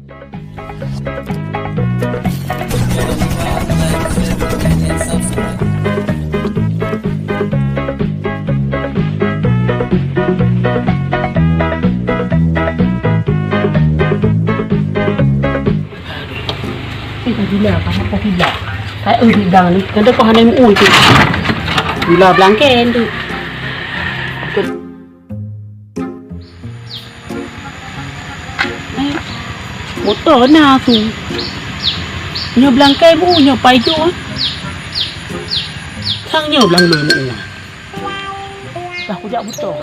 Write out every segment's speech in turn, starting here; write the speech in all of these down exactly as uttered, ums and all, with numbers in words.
Eh, ka gila, ka apa gila? Hai, eh, bidang ni, kan dah kau hana mu tu. Gila belangkén tu. Eh, moto na aku. Nyoe belangkén bu, nyoe pajoh, eh. Sang nyoe belang lôn, eh. Dah kujak butong.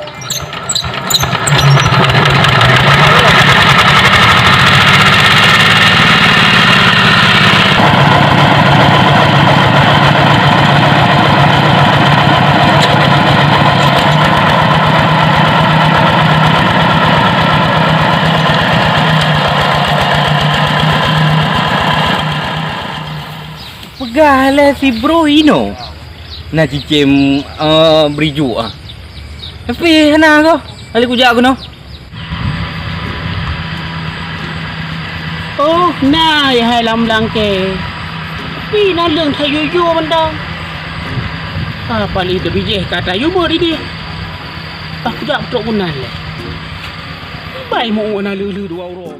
Peugah lé si bro inoe na cicém, eh, bri juek ah. Tapi hana goh, kali kujak keunoe. Oh, na ya hai lam langkée. Tapi na leueng that yue-yue mantong. Ka paléng teubijéh ka tayue meuridéh. Bah kujak trok guna lé. Bai meu na leuh-leuh dua uroe.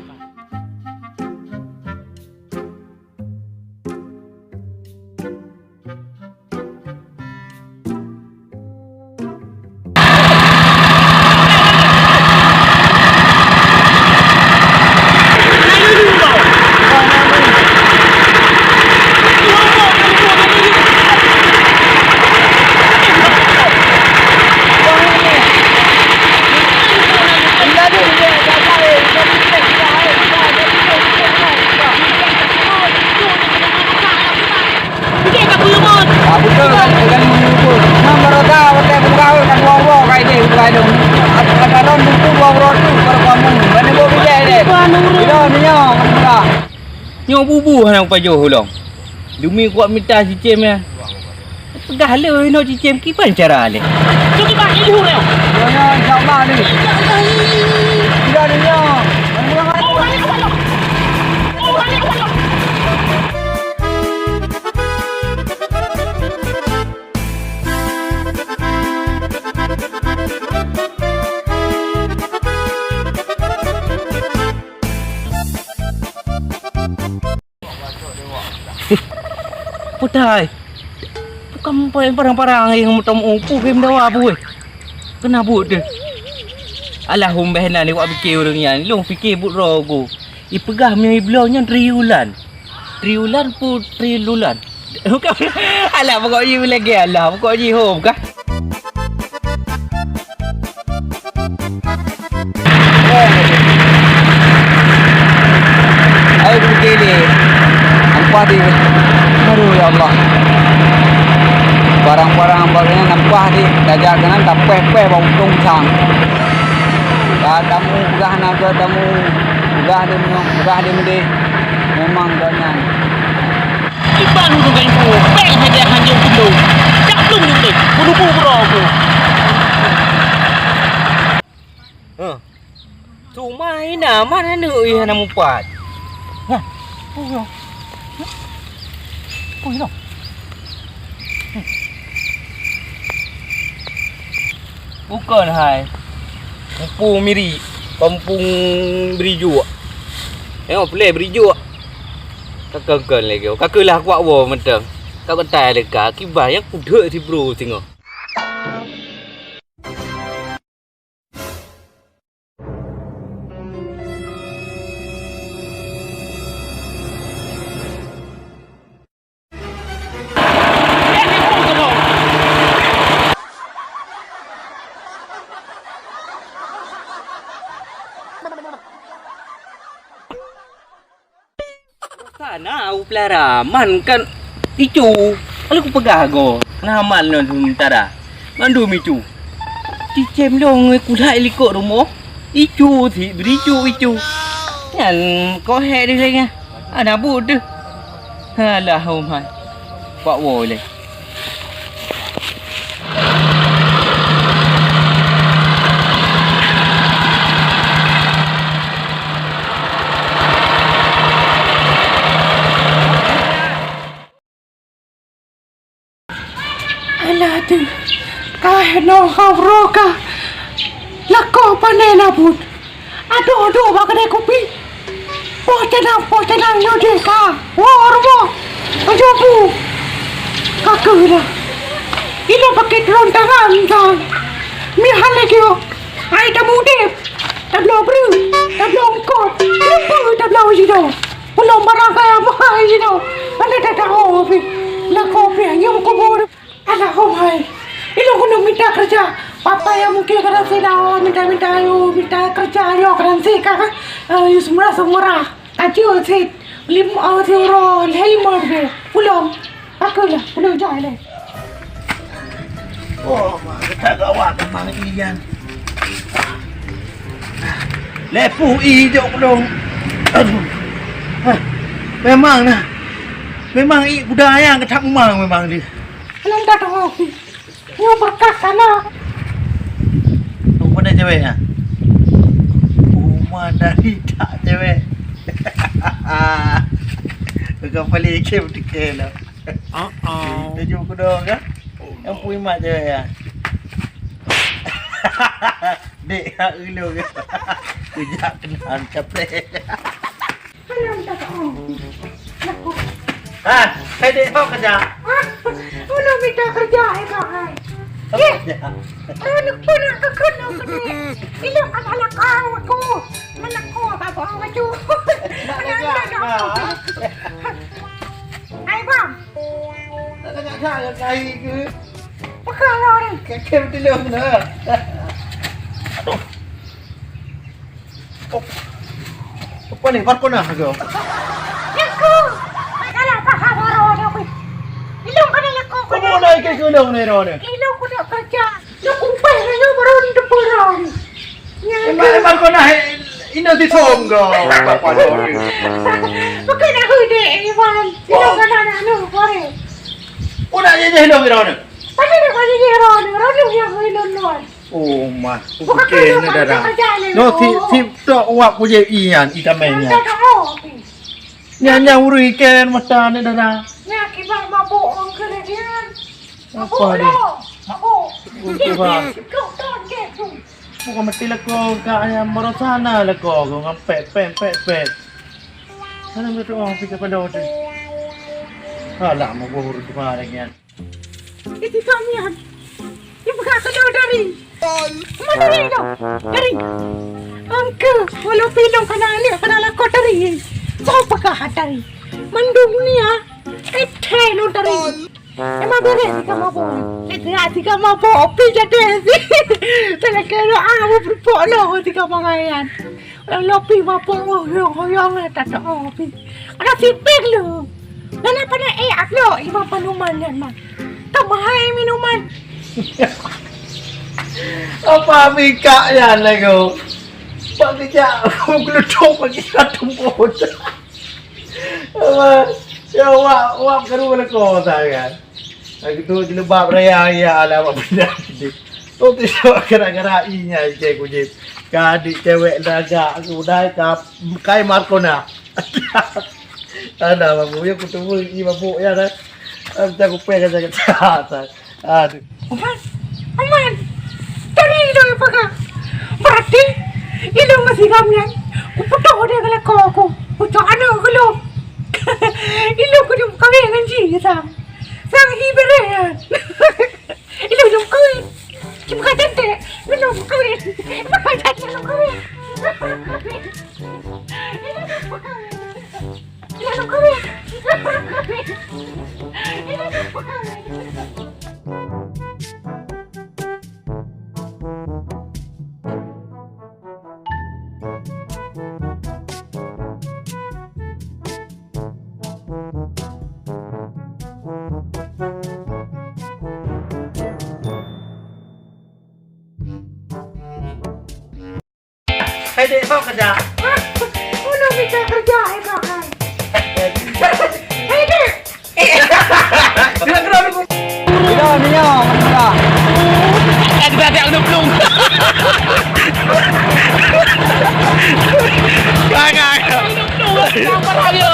Ah, beutôi kan, kan meunyeupôt. Nang baroesa watée peugawée kan woe-woe ka idéh peugawée dong. Ata ron tentu dua uroe tu baru kamu. Bani bo bijéh deh. Ilo nyoe peugah. Nyoe bubu hana pajoh ulông. Demi kuat mita cicém ya. Peugah le inoe cicém kiban cara le. Cuba ibu reo. Nyoe insya Allah ni. Tidak ni nyoe. Putai. Bukan parang-parang yang meutam upu bim dawa buih. Kena buet deh. Alah umbeh nan iwak pike ureuëng nyan. Long pike buet rogo. Ipeugah meunyoe ibloe nyan triulan. Triulan pu trilulan. Bukan. Alah pokok jih lagi alah. Pokok jih hom kah? Hai bukili. Nampak di. Aduh ya Allah. Barang-barang barunya nampak di. Dajak kena tapeh-peh bau tong sang. Tamu peugah naga tamu. Peugah di, peugah di mudi. Memang banyak. Iban ureuëng ka ibu, péng sagai hanjeuet keunoe. Jak plueng di udép, meulubu keudroe ku. Huh. Cuma ina mana aneuk ié hana mupat. Nah, puih nyoe. Puih nyoe. Bukon hai. Muphom miri, kampung Berijuk. Tengok pulai Berijuk. Kakon-kon lagèe, kakeulah kuak woe mantong. Ka geutai leuka, kiban nyang kudeuek sibro singoh. Kana u pelara man kan icu. Lalu kupeugah go, na man lôn sementara. Mandum icu. Cicém lôn ngon kulak likot rumoh. Icu si bericu icu. Nyan kohek di lengah. Ana bu deuh. Alah, oh mai. Pak woi leh. Ka henoe ka uroe ka lakoe pane na buet. Adoh-adoh bak keude kupi. Poh tenang, poh tenang nyoe deh ka. Woe rumoh. Ayo bu. Ka keuh dah. Ina pakai turun tangan kan. Meuhana lagèe ai tamudép. Tabloe breueh, tabloe eungkôt. Lupa tabloe jinoe. Ulôn barang kaya mahai jinoe. Mana dah tahu pi. Lakoe pi nyum kubur. Alah, oh hai. Ilôn keuneuk mita keureuja. Papa nyang mungken kadang sida minta-minta ayo, mita keureuja ayo kadang sika, eh, yus murah-murah. Ajo sit lim, eh, siuroe lhèe limong ribèe. Ulôn. Aku lah, ulôn jai lé. Oh, mak, kita gawat memang iyan. Lepuh i jok ulôn. Aduh. Hah, memang nah. Memang i budaya nyang keutap memang, memang dia. Alah, dah tahu. Nyoe beureukat sana. Rupa dah cewek nyan. Uma dari tak cewek. Bukan paling iké beutike lah. Uh-oh. Kita jumpa kedua kan? Yang pui mak cewek ya. Dek, hak ulu ke? Kujak kenal capek. Hana minta tolong. Lakoe. Ah, hai dek, ho keureuja. Ah, ulôn minta keureuja, eh, Bang, hai. Ho keureuja. Aneuk peunak keu keunoe keudeh. Ilôn aneuk kau aku. Aneuk kau apa aku? Nak keureuja, minta tolong. Hai, Bang. Nak tanya dah, ya, kai ke? Pekan lah ni. Kakek betul lah. Aduh. Oh. Apa ni? Barkona ke? Nyan keuh. Masalah paham orang ni, weh. Ilôn keuneuk lakoe. Kamu nak ikut ke ulôn ni, Ron? Ilôn keuneuk keureuja. Nyoe kumpah nyoe baru di depan orang. Nyan. Emang, emang kau nak, eh, ina di song kau. Apa ni? Bukan aku dek, Iwan. Ilôn kan anak lu, kore. Oh, nak jadi ilôn, Ron? Tapi nak jadi ilôn, Ron yang ilôn, Ron. Oh, mah. Bukan kena, kau darah. Kerja ni, no, oh. Tip, tip tok wak kujek ian, ikan main. Nyan, nyan urus ikan mata ni, darah. Nyan, kiban mabuk orang kena dia. Apa ni? Mabuk. Untuk apa? Kau tak dia tu. Bukan mati lakoe, kak, yang baru sana lakoe, kau ngam pet, pet, pet, pet. Sana betul orang pikir pada tu. Alah, mabuk urus kepala lagi kan. Iti kamian. Ipeugah keu lôn dari. Mana dari tu? Dari. Angke, walau pinong kana aneuk kana lakoe dari. Soe peugah dari? Mandum dunia. Eh, thai lôn dari. Emang bèrèh tiga mabok. Eh, tiga, tiga mabok, pi jadi. Tadi kira ah, mau berpok lo tiga pangaian. Lo pi mabok, oh, hoyong, hoyong, eh, tak tahu pi. Ada sipik lo. Mana pada eh, aku, imam panuman nyan, man. Tambah hai minuman. Apa bikak nyan lagu? Pak kejak, gelutuk bagi satu bot. Apa? Ya, wak, wak keru leko saya. Lagi tu jilbab raya, ya, ala wak pindah. Tu tu syok gara-gara inya je kujip. Ka adik cewek lagak aku dai ka kai Markona. Ada babu ya kutu i babu ya dah. Macam kupeng kata-kata. Aduh. Oman, oman, dari ilong ipeugah. Berarti ilong masih kamian. Kuputôh dia keu lakoe ku. Kucok aneuk keu lôn. Ilong kudum kawin ngon jih, sang. Sang hi bereh nyan. Ilong lôn kawin. Cuma cantik. Ilong kawin. Bukan cantik, ilong kawin. Ilong kawin. Hai dek, ho keureuja. Ulôn mita keureuja, hai bak hai. Hai dek. Tidak kenal aku. Tidak, dia, dia, dia, dia, dia. Ada, ada, ada, belum. Jangan. Jangan lupa like,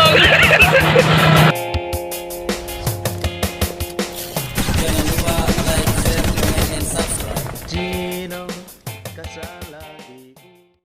Cino, ka salah